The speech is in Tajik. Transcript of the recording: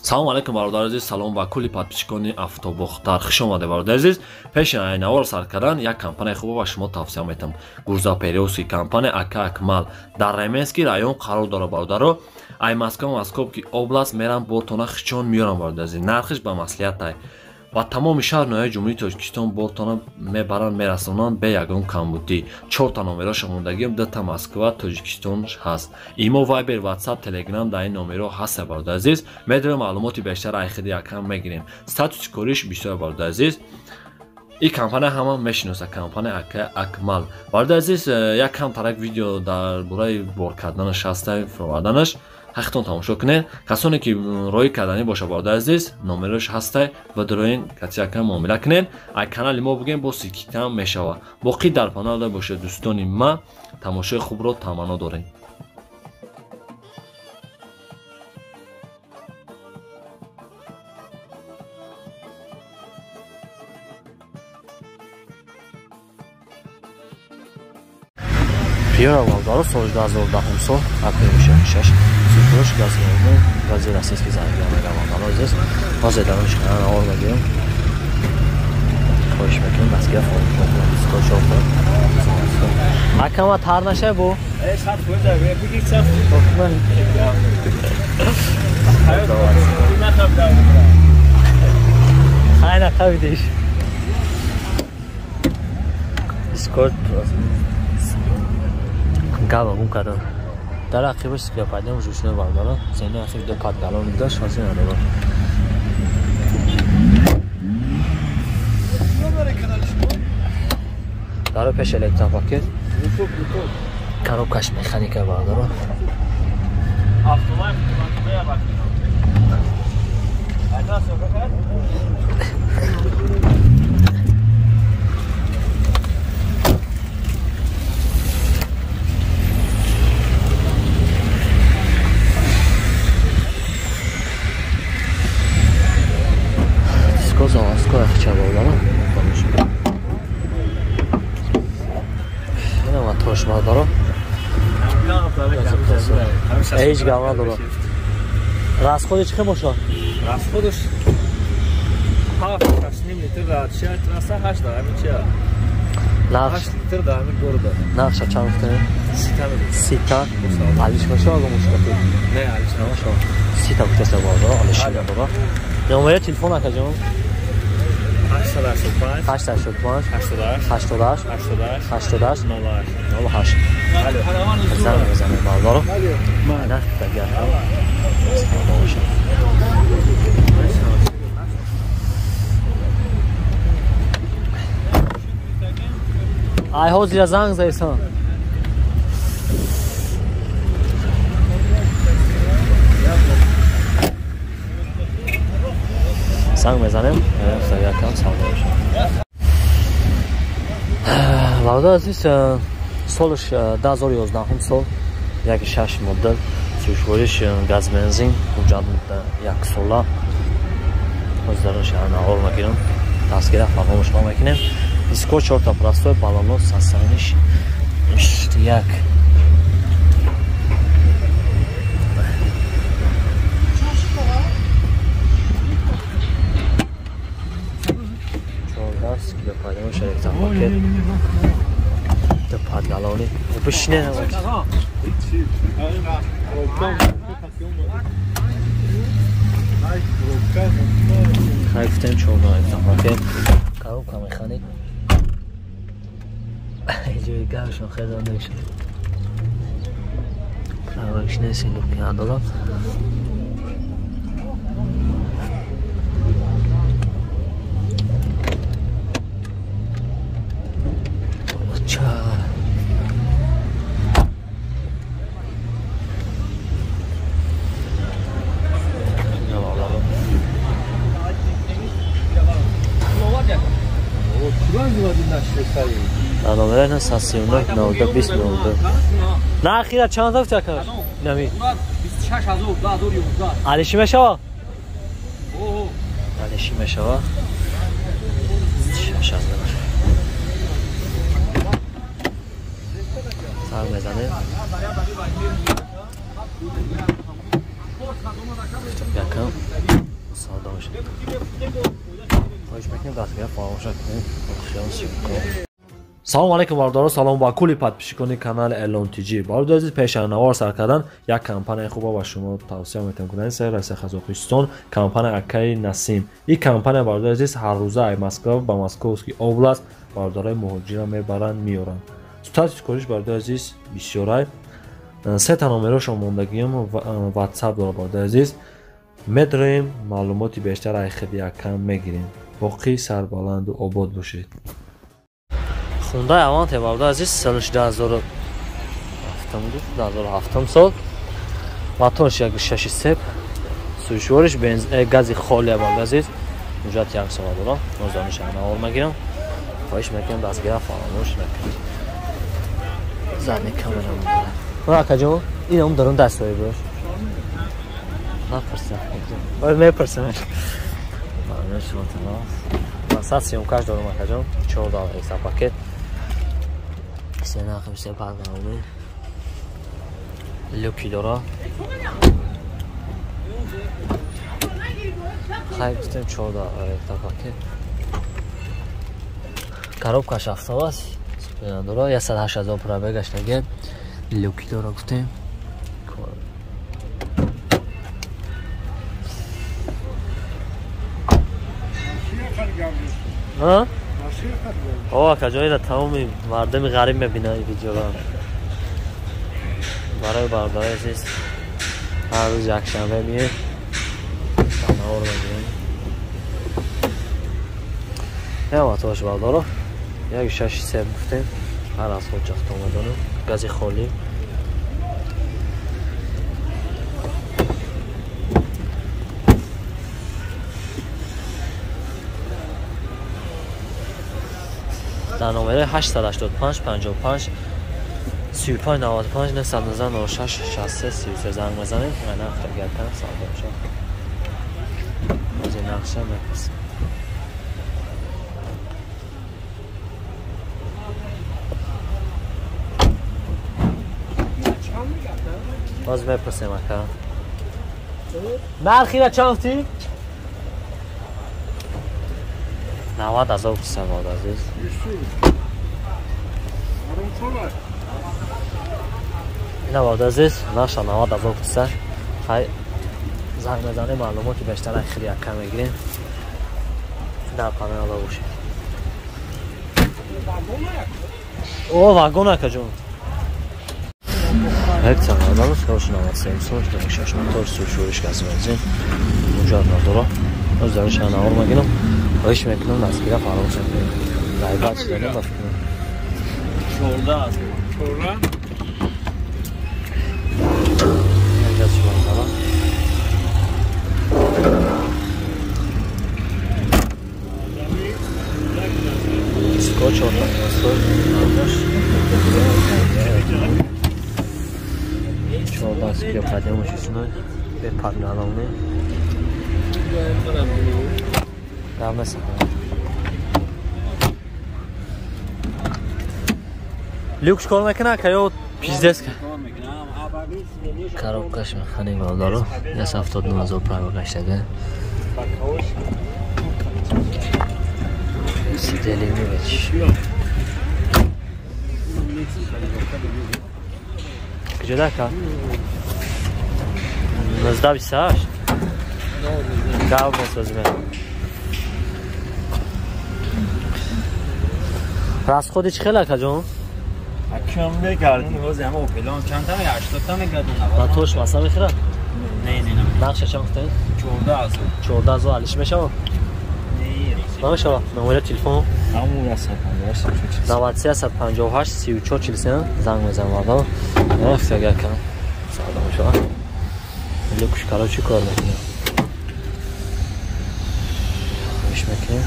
Салом алейкум, бародари азиз, салом ба кулли подписчикони Автобохтар. Хуш омадед, бародари азиз. Пеши навор сар кардан як компанияи хубо ба шумо тавсия метам. Грузоперевозки компания ака Акмал дар Раменский район қарор дорад, бародаро. Ай Москва, Московский область мерам бортона хичон меёрам, бародари азиз. Нархиш ба маслиҳатай. Ба тамоми шаҳр ноҳияи Ҷумҳурии Тоҷикистон бортона мебаранд, мерасонанд бе ягон камбудӣ. Чорта номероша мондагиам, дута Москва, Тоҷикистон ҳаст. Имо, Вайбер, Ватсап, Телеграм дар ин номеро ҳаст, бародари азиз. Медорем маълумоти бештар айхиди якам мегирем. Статуси кориш бисёр, бародари азиз. Ин компания ҳама мешиноса, компания ака Акмал. Бародари азиз, як кам тарак видео дар бораи бор карданаш ҳаста, фуроварданаш. Ҳақтон тамошо кунед. Касоне ки роӣ карданӣ боша, бародари азиз, номерош ҳастай ва дороин катияка муомила кунед. Ай канали мо бигем, бо сикитам мешава. Боқӣ дар паноҳ бошед, дӯстони ма. Тамошои хубро таманно дорем. Пиёра бародаро, соли 2010 сол апрели 6 сифрош газгардон гази российский зангия мераванд. Азиз, ҳозир дар он шихана навор мегирем. Хоҳиш мекунем дастгира фаромӯш накунем. 24 та. Акама тар нашай бу? Хай нақабидиш. Дискорд гава гум кардам. Дар ақибаш склепадем ручной бародаро. Зени ақиб ду пад галон дошт, ҳозир надорам. Дар пеш электропакет. Коробкаш механика бародаро. Заводской ахча бародаро. Ина моторш бародаро. Ҳеҷ гап надорад. Расходи чӣ боша? Расходаш 7,5 литр дар чӣ трасса 8 дар ҳамин чӣ? 8 литр дар ҳамин города. Нархша чанд гуфтем? Сита. Сита. Алиш боша ё мушкати? Не, алиш набоша. Сита гуфтеса бародаро, алиш надорад. Номери телефон акаҷон? 885 885 88 88 88 88 08 08. Занг мезанем бародаро. Нарх дагар. Ай ҳозира занг заисан. Занг мезанем, якам савдо бошад. Бародар азиз, солаш 2011 сол, 1.6 модел, сӯшвориш газ бензин, ҳуҷҷат як сола. Ҳозир навор мегирам, дастгира фаромӯш мекунем. Диско чорта простой, балоно сасаниш як. Килопадон электропакет. Ду пад галони. Бишне набошад. Хай гуфтем чорда электропакет. Коробка механик. Ҷои гавшон хеле мешад. Правиш нест, луки надорад. Номераш 39 92 20 02. Нархира чанд гуфт акаш? Нами. 26000 2011. Алиши мешава? Алиши мешава? 6000. Занг мезанем. Якам. Савдо мешавад. Хоҳиш мекунем дастгира фаромӯш накунед. Хиён съёмка. Салом алейкум бародаро, салом ба кулли подписчикони канали Элон ТЖ. Бародари азиз, пеш аз навор сар кардан як компанияи хуба ба шумо тавсия метавонам кунам. Сари Россия, Қазоқистон, компания Акаи Насим. Ин компания бародари азиз ҳар рӯза аз Москва ба Московский област бародарои муҳоҷирро мебаранд, меоранд. Статус кориш бародари азиз бисёрай. Се та номерошон мондагиам, WhatsApp дора бародари азиз. Медроем, маълумоти бештар аз худи акам мегирем. Боқӣ сарбаланду обод бошед. Хундай Аванте бародари азиз соли 2007 2007 сол. Моторш 1.6 сӯзишвориш гази холия бародари азиз. Муҷрати як сола дорам. Нозаниш навор мегирам. Хоҳиш мекунам дастгира фаромӯш накунед. Задни камера дорад. Акаҷон, ин ам дарун даст бош. Напурсам. Ой, мепурсам. Масад съёмкаш дорам акаҷон. 14 экстра пакет. Се нақм се пагами. Люки дора. Хай гуфтем 14 экстра пакет. Коробкаш автомат. Супер дора. 108 000 пробегаш наге. Люки дора гуфтем. Ҳа? О, акаҷон, ина тамоми мардуми ғариб мебинанд ин видеоро. Барои бародари азиз ҳар рӯз якшанбе меоем, навор мегирем. Ҳаматош бародаро, 1.6 гуфтем, ҳар аз худ ҷафт омадону, гази холӣ. Дар номераи 885 55 35 95 919 06 63 33 занг мезанем. Нарх гапам савдо мешавад. Аз ин нақша мепурсем. Боз мепурсем ака. Нархи ра чанд гуфтӣ? 90 000 гуфтам, азиз. Ина азиз, наша 90 000 гуфтам. Хай занг мезанем, маълумоти бештар аз хеле ака мегирем. Дар паноҳ бошед. О, вагон акаҷон. Ҳекта мардам, 493 сол, 6 мотор, сӯшӯриш газ бензин. Муҷад надора. Оз дариш навор мегирам. Хоҳиш мекунам дастгира фаромӯш накунед. Ғайбат шудам ба фикрам. 14 14 Газ шумо салом. Скоч 14 сол. 14 кило қадамаш шуд. Бе парналоне. Гап нест. Люкс кор мекунад ё пиздец? Коробкаш механим бародаро. 179 000 права гаштага. Сидели мевеч. Куҷо дака? 1928. Гап месозим. Расходи чӣ хел акаҷон? Акам мекардем, ҳозир ҳама опелон чанд та 80 та мекардем. Моторш масла мехӯрад? Не, не, не. Нақша чанд гуфтед? 14 000. 14 000 алиш мешавад? Не, намешавад. Номери телефон? Ҳамун 158 93 158 34 43 занг мезанам бародаро. Нафт агар кам савдо мешавад. Люкш короче кор мекунем. Хоҳиш мекунем.